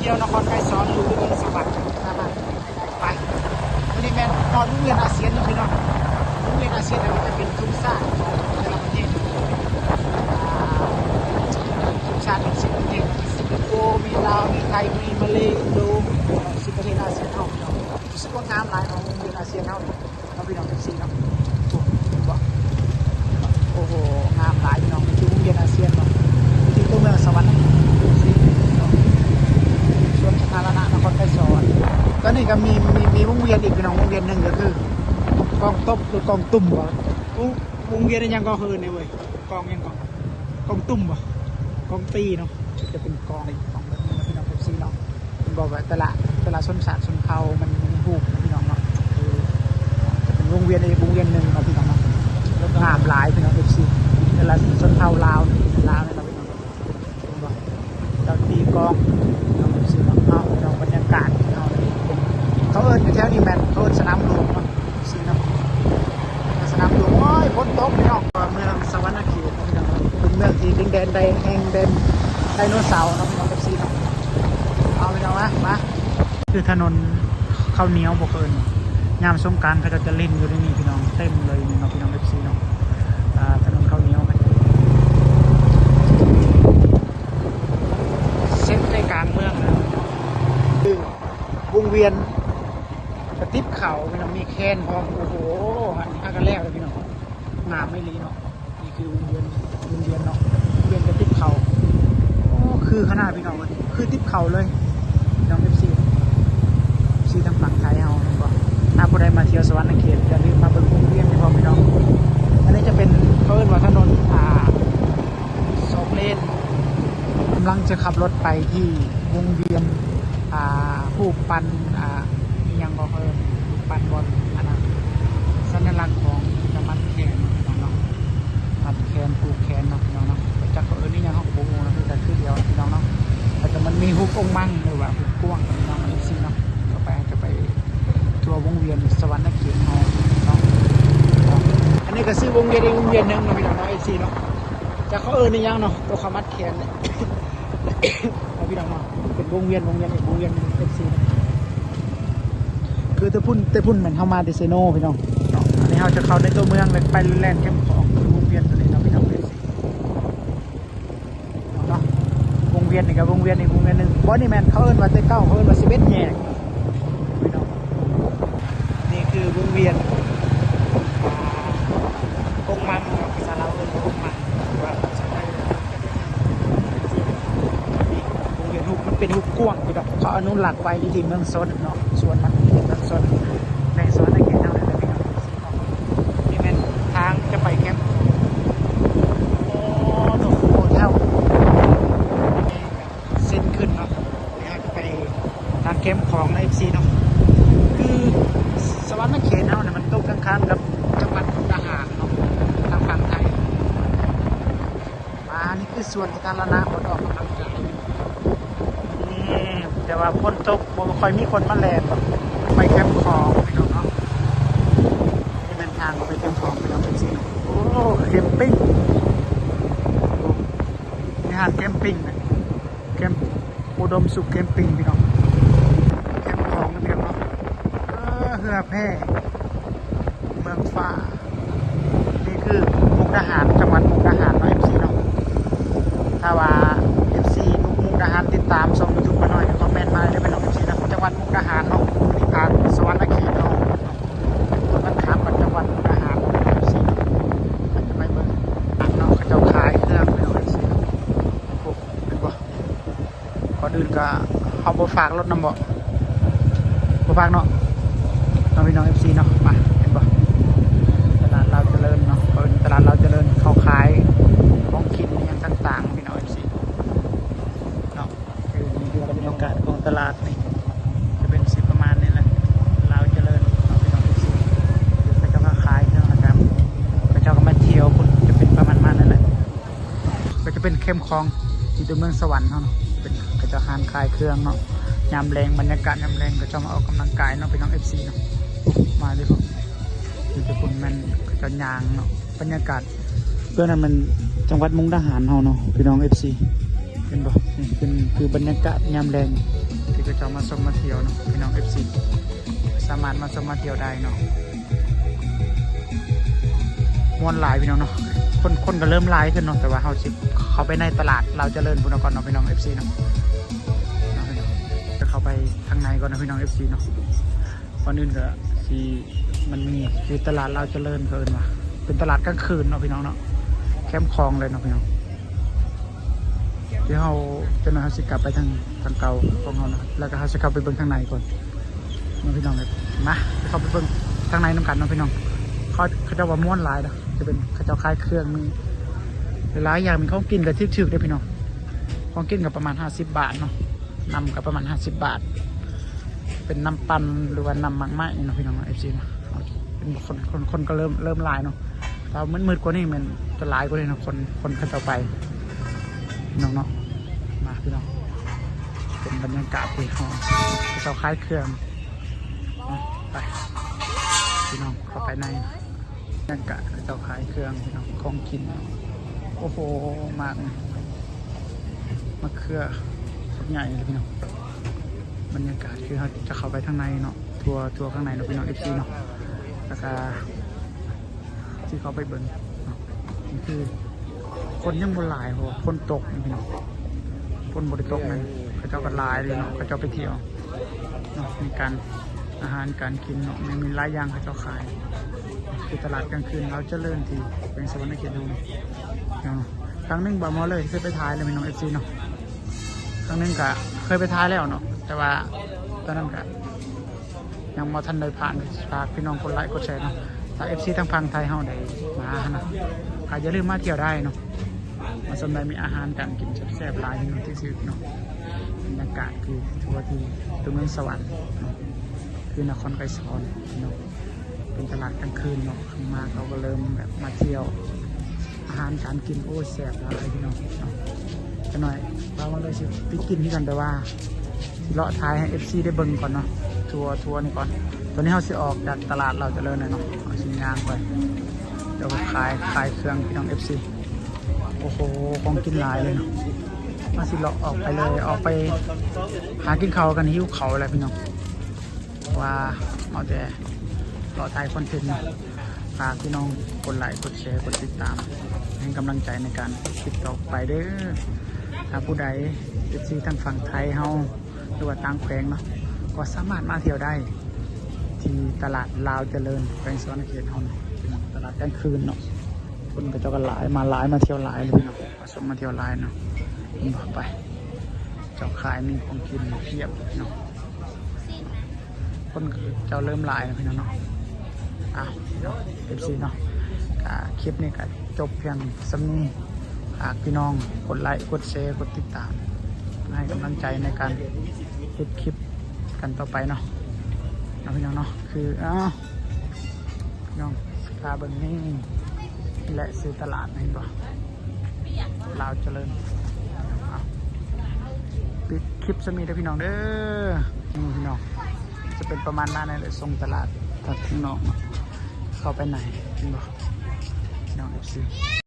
ທ່ຽວນະຄອນໄກສອນ ຫຼື ເມືອງສະຫວັນ ສາມາດໄປໄດ້. ອັນນີ້ແມ່ນຮອດວົງວຽນອາຊຽນເນາະພີ່ນ້ອງ. ວົງວຽນອາຊຽນນີ້ມັນຈະເປັນທຸງຊາດຂອງແຕ່ລະປະເທດ ອ່າ ທຸງຊາດ ສິບປະເທດ ສິງກະໂປ ມີລາວ ມີໄທ ມີມາເລ ອິນໂດ ສິບປະເທດອາຊຽນເຮົາພີ່ນ້ອງ. ຮູ້ສຶກວ່າງາມຫຼາຍເນາະ ວົງວຽນອາຊຽນເຮົານີ້. ເນາະ ພີ່ນ້ອງເອັຟຊີເນາະ ໂອ້ ເຫັນບໍ່? ໂອ້ໂຫ ງາມຫຼາຍພີ່ນ້ອງ. ນີ້ຄືວົງວຽນອາຊຽນເນາະ ຢູ່ທີ່ຕົວເມືອງສະຫວັນນະເຂດເນາະ ສວນສາທາລະນະນະຄອນໄກສອນ. ຕອນນີ້ກໍມີ ມີ ມີວົງວຽນອີກພີ່ນ້ອງ ວົງວຽນໜຶ່ງກໍຄືກອງຕົບ ຫຼື ກອງຕຸ້ມບໍ? ວົງ ວົງວຽນອີຫຍັງກໍເອີ້ນໄດ້ເວີຍ ກອງຫຍັງກໍ ກອງຕຸ້ມບໍ? ກອງຕີເນາະ ຈະເປັນກອງ ກອງແບບນີ້ເນາະ ພີ່ນ້ອງເອັຟຊີເນາະ. ເຫັນບໍ່ວ່າແຕ່ລະ ແຕ່ລະຊົນຊາດຊົນເຜົ່າມັນມີຮູບນະພີ່ນ້ອງເນາະ ຄືຈະເປັນວົງວຽນໃດວົງວຽນໜຶ່ງເນາະພີ່ນ້ອງເນາະ. ງາມຫຼາຍພີ່ນ້ອງເອັຟຊີ ແຕ່ລະຊົນເຜົ່າລາວ ລາວນີ້ເນາະພີ່ນ້ອງເນາະ. ເຫັນບໍ່ ເຈົ້າຕີກອງພີ່ນ້ອງເອັຟຊີເນາະ. ເອົາພີ່ນ້ອງ ບັນຍາກາດເຮົານີ້ ເຂົາເອີ້ນຢູ່ແຖວນີ້ແມ່ນ ເຂົາເອີ້ນສະໜາມຫຼວງເນາະ ເອັຟຊີເນາະ ສະໜາມຫຼວງ. ໂອ້ຍ ຝົນຕົກພີ່ນ້ອງ ເມືອງສະຫວັນນະເຂດເນາະພີ່ນ້ອງເນາະ ເປັນເມືອງທີ່ດິນແດນໄດ ແຫ່ງແດນໄດໂນເສົາເນາະພີ່ນ້ອງເອັຟຊີເນາະ. ເອົາພີ່ນ້ອງມາ ມາ ຄືຖະໜົນເຂົ້າໜຽວ ບໍ່ເຄີຍ ຍາມສົງການເຂົາເຈົ້າຈະຫຼິ້ນຢູ່ໃນນີ້ພີ່ນ້ອງ ເຕັມເລີຍນີ້ເນາະ ພີ່ນ້ອງເອັຟຊີເນາະ. ອ່າ ຖະໜົນເຂົ້າໜຽວ ເສັ້ນໃຈກາງເມືອງນະ ຄືວົງວຽນກະຕິບເຂົ້າພີ່ນ້ອງ ມີແຄນພ້ອມ. ໂອ້ໂຫ ອັນນີ້ຫາກະແລ້ວເລີຍພີ່ນ້ອງ ງາມອີ່ຫຼີເນາະ. ນີ້ຄືວົງວຽນ ວົງວຽນເນາະ ວົງວຽນກະຕິບເຂົ້າ. ໂອ້ ຄືຂະໜາດພີ່ນ້ອງເອີຍ ຄືຕິບເຂົ້າເລີຍ ພີ່ນ້ອງເອັຟຊີ ເອັຟຊີທາງຝັ່ງໄທເຮົາແມ່ນບໍ່? ຖ້າຜູ້ໃດມາທ່ຽວສະຫວັນນະເຂດ ຢ່າລືມມາເບິ່ງວົງວຽນນີ້ພ້ອມພີ່ນ້ອງ. ອັນນີ້ຈະເປັນ ເຂົາເອີ້ນວ່າຖະໜົນ ອ່າ ສອງເລນ ກຳລັງຈະຂັບລົດໄປທີ່ວົງວຽນ ອ່າ ຮູບປັ້ນ ອ່າ ອີ່ຫຍັງກໍເອີ້ນ ຮູບປັ້ນບ່ອນ ອັນນັ້ນ ສັນຍະລັກຂອງການມັດແຂນເນາະ ມັດແຂນ ຜູກແຂນເນາະ ພີ່ນ້ອງເນາະ. ບໍ່ຈັກເຂົາເອີ້ນອີ່ຫຍັງ ເຮົາກໍບໍ່ຮູ້ນະ ມີແຕ່ຄືດຽວພີ່ນ້ອງເນາະ. ແລ້ວກໍມັນມີຮູບອົງມັງ ຫຼືວ່າຮູບກວາງພີ່ນ້ອງເອັຟຊີເນາະ. ຕໍ່ໄປເຮົາຈະໄປ ທົ່ວວົງວຽນສະຫວັນນະເຂດເຮົາເນາະ. ອັນນີ້ກໍຊື່ວົງວຽນອີກວົງວຽນໜຶ່ງເນາະ ພີ່ນ້ອງເນາະ ເອັຟຊີເນາະ. ຈັກເຂົາເອີ້ນອີ່ຫຍັງເນາະ ຕົວເຂົາມັດແຂນເນຍ ເນາະ ພີ່ນ້ອງເນາະ. ເປັນວົງວຽນ ວົງວຽນອີກວົງວຽນໜຶ່ງ ເອັຟຊີເນາະ. ຄືແຕ່ພຸ້ນ ແຕ່ພຸ້ນແມ່ນເຮົາມາແຕ່ເຊໂນພີ່ນ້ອງເນາະ. ອັນນີ້ເຮົາຈະເຂົ້າໃນຕົວເມືອງ ແລ້ວໄປແລ່ນແຄມຂອງ ວົງວຽນຕົວນີ້ເນາະ ພີ່ນ້ອງເອັຟຊີ. ເນາະ ວົງວຽນນີ້ກໍວົງວຽນອີກວົງວຽນໜຶ່ງ. ບ່ອນນີ້ແມ່ນເຂົາເອີ້ນວ່າ ແຕ່ເກົ່າເຂົາເອີ້ນວ່າສິບເອັດແຍກພີ່ນ້ອງ. ນີ້ຄືວົງວຽນ ອ່າ ອົງມັງເນາະ ພາສາລາວເອີ້ນວ່າອົງມັງ ວ່າພາສາໄທ ນີ້ວົງວຽນຮູບ ມັນເປັນຮູບກວ້າງພີ່ນ້ອງ. ເຂົາອະນຸລັກໄວ້ຢູ່ທີ່ເມືອງຊົນເນາະ ສວນມັນເປັນເມືອງຊົນ ແຂວງສະຫວັນນະເຂດເຮົານີ້ແຫຼະພີ່ນ້ອງ. ນີ້ແມ່ນທາງຈະໄປແຄມ ໂອ້ໂຫ ເທົ່າ ເສັ້ນຂຶ້ນເນາະ ເຮົາຈະໄປທາງແຄມຂອງເນາະ ເອັຟຊີເນາະ. ຄືສະຫວັນນະເຂດເຮົານີ້ ມັນຕົງກັນຂ້າມກັບຈັງຫວັດມຸກດາຫານເນາະ ທາງຝັ່ງໄທ. ອ່າ ນີ້ຄືສວນສາທາລະນະ ບ່ອນອອກກຳລັງກາຍ. ນີ້ ແຕ່ວ່າຝົນຕົກ ບໍ່ຄ່ອຍມີຄົນມາແລ່ນດອກ. ໄປແຄມຂອງພີ່ນ້ອງເນາະ. ນີ້ແມ່ນທາງໄປແຄມຂອງພີ່ນ້ອງເອັຟຊີ. ໂອ້ ແຄມປິງ ມີຮ້ານແຄມປິງນະ ແຄມ ອຸດົມສຸກແຄມປິງພີ່ນ້ອງ. ແຄມຂອງນະພີ່ນ້ອງເນາະ. ເອີ ເຮືອແພ ເມືອງຟ້າ. ນີ້ຄືມຸກດາຫານ ຈັງຫວັດມຸກດາຫານເນາະ ເອັຟຊີເນາະ. ຖ້າວ່າເອັຟຊີຢູ່ມຸກດາຫານ ຕິດຕາມຊ່ອງຢູທູບປ້ານ້ອຍ ຄອມເມັນມາໄດ້ເດີພີ່ນ້ອງເອັຟຊີເນາະ. ຈັງຫວັດມຸກດາຫານເນາະ ທາງສະຫວັນນະເຂດເນາະ ມັນຂ້າມກັບຈັງຫວັດມຸກດາຫານເນາະ ເອັຟຊີເນາະ. ຈະໄປເບິ່ງເນາະ ເຂົາເຈົ້າຂາຍເຄື່ອງພີ່ນ້ອງເອັຟຊີເນາະ. ໂອ້ ເຫັນບໍ່? ກ່ອນອື່ນກໍເຮົາບໍ່ຝາກລົດນຳບໍ? ບໍ່ຝາກເນາະ ເນາະ ພີ່ນ້ອງເອັຟຊີເນາະ. ມາ ເຫັນບໍ່? ຕະຫຼາດລາວຈະເລີນເນາະ ເອີ້ນຕະຫຼາດລາວຈະເລີນ ເຂົາຂາຍຂອງກິນອີ່ຫຍັງຕ່າງໆ ພີ່ນ້ອງເອັຟຊີເນາະ. ຄືນີ້ຄືບັນຍາກາດຂອງຕະຫຼາດນີ້ ຈະເປັນຊິປະມານນີ້ແຫຼະ ລາວຈະເລີນເນາະ ພີ່ນ້ອງເອັຟຊີ. ຄືເຂົາເຈົ້າກໍຂາຍເຄື່ອງ ແລ້ວກໍເຂົາເຈົ້າກໍມາທ່ຽວພຸ້ນ ຈະເປັນປະມານນັ້ນແຫຼະ. ກໍຈະເປັນແຄມຂອງທີ່ຕົວເມືອງສະຫວັນເຮົາເນາະ ເປັນ ເຂົາເຈົ້າຮ້ານຂາຍເຄື່ອງເນາະ. ຍາມແລງ ບັນຍາກາດຍາມແລງ ເຂົາເຈົ້າມາອອກກຳລັງກາຍເນາະ ພີ່ນ້ອງເອັຟຊີເນາະ. ມາເດີ ຢູ່ແຕ່ພຸ້ນແມ່ນເຂົາເຈົ້າຍ່າງເນາະ. ບັນຍາກາດ ເບື້ອງນັ້ນແມ່ນຈັງຫວັດມຸກດາຫານເຮົາເນາະ ພີ່ນ້ອງເອັຟຊີ. ເຫັນບໍ່? ນີ້ເປັນຄືບັນຍາກາດຍາມແລງ ທີ່ເຂົາເຈົ້າມາຊົມມາທ່ຽວເນາະ ພີ່ນ້ອງເອັຟຊີ ສາມາດມາຊົມມາທ່ຽວໄດ້ເນາະ. ມ່ວນຫຼາຍພີ່ນ້ອງເນາະ ຄົນ ຄົນກໍເລີ່ມຫຼາຍຂຶ້ນເນາະ ແຕ່ວ່າເຮົາຊິເຂົ້າໄປໃນຕະຫຼາດລາວຈະເລີນພຸ້ນກ່ອນເນາະ ພີ່ນ້ອງເອັຟຊີເນາະ. ເນາະ ຈະເຂົ້າໄປທາງໃນກ່ອນເນາະ ພີ່ນ້ອງເອັຟຊີເນາະ. ກ່ອນອື່ນກໍຊິ ມັນມີຢູ່ຕະຫຼາດລາວຈະເລີນ ເຂົາເອີ້ນວ່າເປັນຕະຫຼາດກາງຄືນເນາະ ພີ່ນ້ອງເນາະ ແຄມຂອງເລີຍເນາະ ພີ່ນ້ອງ. ດຽວເຮົາ ຈັກໜ້ອຍເຮົາຊິກັບໄປທາງ ທາງເກົ່າຂອງເຮົາເນາະ ແລ້ວກໍເຮົາຊິເຂົ້າໄປເບິ່ງທາງໃນກ່ອນເນາະ ພີ່ນ້ອງເອີຍ. ມາ ເຂົ້າໄປເບິ່ງທາງໃນນຳກັນເນາະ ພີ່ນ້ອງ. ເຂົາ ເຂົາເຈົ້າວ່າມ່ວນຫຼາຍເນາະ ຈະເປັນເຂົາເຈົ້າຂາຍເຄື່ອງ ມີຫຼາຍໆຢ່າງ ມີຂອງກິນກໍຖືກໆເດ້ ພີ່ນ້ອງ. ຂອງກິນກໍປະມານຫ້າສິບບາດເນາະ ນ້ຳກໍປະມານຫ້າສິບບາດ ເປັນນ້ຳປັ່ນ ຫຼືວ່ານ້ຳໝາກໄມ້ເນາະ ພີ່ນ້ອງເອັຟຊີເນາະ. ເປັນຄົນ ຄົນ ຄົນກໍເລີ່ມ ເລີ່ມຫຼາຍເນາະ ຖ້າມືດໆກວ່ານີ້ແມ່ນຈະຫຼາຍກວ່ານີ້ເນາະ ຄົນ ຄົນເຂົາເຈົ້າໄປເນາະ ເນາະ. ມາ ພີ່ນ້ອງ ເປັນບັນຍາກາດທີ່ເຂົາ ເຂົາເຈົ້າຂາຍເຄື່ອງເນາະ. ໄປ ພີ່ນ້ອງ ເຂົ້າໄປໃນ ບັນຍາກາດເຂົາເຈົ້າຂາຍເຄື່ອງ ພີ່ນ້ອງ ຂອງກິນເນາະ. ໂອ້ໂຫ ໝາກ ໝາກເຂືອບັກໃຫຍ່ເລີຍ ພີ່ນ້ອງ. ບັນຍາກາດຄືເຮົາຈະເຂົ້າໄປທາງໃນເນາະ ທົ່ວ ທົ່ວຂ້າງໃນເນາະ ພີ່ນ້ອງເອັຟຊີເນາະ ແລ້ວກໍຊິເຂົ້າໄປເບິ່ງເນາະ. ນີ້ຄືຄົນຍັງບໍ່ຫຼາຍ ເພາະວ່າຝົນຕົກ ພີ່ນ້ອງ ຝົນບໍ່ໄດ້ຕົກ ແມ່ນເຂົາເຈົ້າກໍຫຼາຍເລີຍເນາະ ເຂົາເຈົ້າໄປທ່ຽວ ເນາະ ມີການ ອາຫານການກິນເນາະ ມີ ມີຫຼາຍຢ່າງເຂົາເຈົ້າຂາຍ. ຄືຕະຫຼາດກາງຄືນລາວຈະເລີນ ທີ່ແຂວງສະຫວັນນະເຂດເຮົານີ້ເນາະ. ຄັ້ງໜຶ່ງບ່າວມາເລີຍເຄີຍໄປຖ່າຍແລ້ວ ພີ່ນ້ອງເອັຟຊີເນາະ ຄັ້ງໜຶ່ງກະເຄີຍໄປຖ່າຍແລ້ວເນາະ ແຕ່ວ່າຕອນນັ້ນກະຍັງບໍ່ທັນໄດ້ຜ່ານ. ຝາກພີ່ນ້ອງກົດໄລກົດແຊເນາະ ຖ້າເອັຟຊີທາງຝັ່ງໄທເຮົາໄດ້ມາຫັ້ນນະ ກໍຢ່າລືມມາທ່ຽວໄດ້ເນາະ. ມາຊົມໄດ້ ມີອາຫານການກິນແຊບໆຫຼາຍ ທີ່ຖືກເນາະ. ບັນຍາກາດຄືທົ່ວທີ່ຕົວເມືອງສະຫວັນເນາະ ຄືນະຄອນໄກສອນເນາະ ເປັນຕະຫຼາດກາງຄືນເນາະ. ມາເຂົາກໍເລີ່ມແບບມາທ່ຽວ ອາຫານການກິນ ໂອ້ຍ ແຊບຫຼາຍ ພີ່ນ້ອງເນາະ. ຈັກໜ້ອຍບ່າວມາເລີຍຊິໄປກິນຄືກັນ ແຕ່ວ່າຊິເລາະຖ່າຍໃຫ້ເອັຟຊີໄດ້ເບິ່ງກ່ອນເນາະ ທົ່ວ ທົ່ວນີ້ກ່ອນ. ຕອນນີ້ເຮົາຊິອອກຈາກຕະຫຼາດລາວຈະເລີນແລ້ວເນາະ ເຮົາຊິຍ່າງໄປ ເຂົາຂາຍ ຂາຍເຄື່ອງ ພີ່ນ້ອງເອັຟຊີ. ໂອ້ໂຫ ຂອງກິນຫຼາຍເລີຍເນາະ. ເຮົາຊິເລາະອອກໄປເລີຍ ອອກໄປຫາກິນເຂົ້າກັນ ຫິວເຂົ້າແລ້ວ ພີ່ນ້ອງ ວ່າເອົາແຕ່ເລາະຖ່າຍຄອນເທັນເນາະ. ຝາກພີ່ນ້ອງກົດໄລ ກົດແຊ ກົດຕິດຕາມ ໃຫ້ກຳລັງໃຈໃນການເຮັດຄລິບຕໍ່ໄປເດີ. ຖ້າຜູ້ໃດ ເອັຟຊີທາງຝັ່ງໄທເຮົາ ຫຼືວ່າຕ່າງແຂວງເນາະ ກໍສາມາດມາທ່ຽວໄດ້ ທີ່ຕະຫຼາດລາວຈະເລີນ ແຂວງສະຫວັນນະເຂດເຮົາເນາະ. ເປັນຕະຫຼາດກາງຄືນເນາະ ຄົນເຂົາເຈົ້າກໍຫຼາຍ ມາຫຼາຍ ມາທ່ຽວຫຼາຍເລີຍເນາະ ມາຊົມມາທ່ຽວຫຼາຍເນາະ. ເຫັນບໍ່? ໄປ ເຈົ້າຂາຍມີຂອງກິນພຽບເນາະ ຄົນເຂົາເຈົ້າເລີ່ມຫຼາຍເນາະ ພີ່ນ້ອງເນາະ. ອ່ະ ເນາະ ເອັຟຊີເນາະ ກະຄລິບນີ້ກະຈົບພຽງສ່ຳນີ້. ຝາກພີ່ນ້ອງກົດໄລ ກົດແຊ ກົດຕິດຕາມ ເພື່ອໃຫ້ກຳລັງໃຈໃນການເຮັດຄລິບກັນຕໍ່ໄປເນາະ ເນາະ ພີ່ນ້ອງເນາະ. ຄື ອ້າວ ພີ່ນ້ອງ ພາເບິ່ງນີ້ແຫຼະ ຊື່ຕະຫຼາດ ເຫັນບໍ່? ລາວຈະເລີນ. ອ່ະ ປິດຄລິບສ່ຳນີ້ເດີ ພີ່ນ້ອງເດີ. ນີ້ ພີ່ນ້ອງ ຈະເປັນປະມານນັ້ນແຫຼະ ຊົມຕະຫຼາດທາງນອກເນາະ ເຂົ້າໄປໃນ ເຫັນບໍ່ ພີ່ນ້ອງເອັຟຊີ?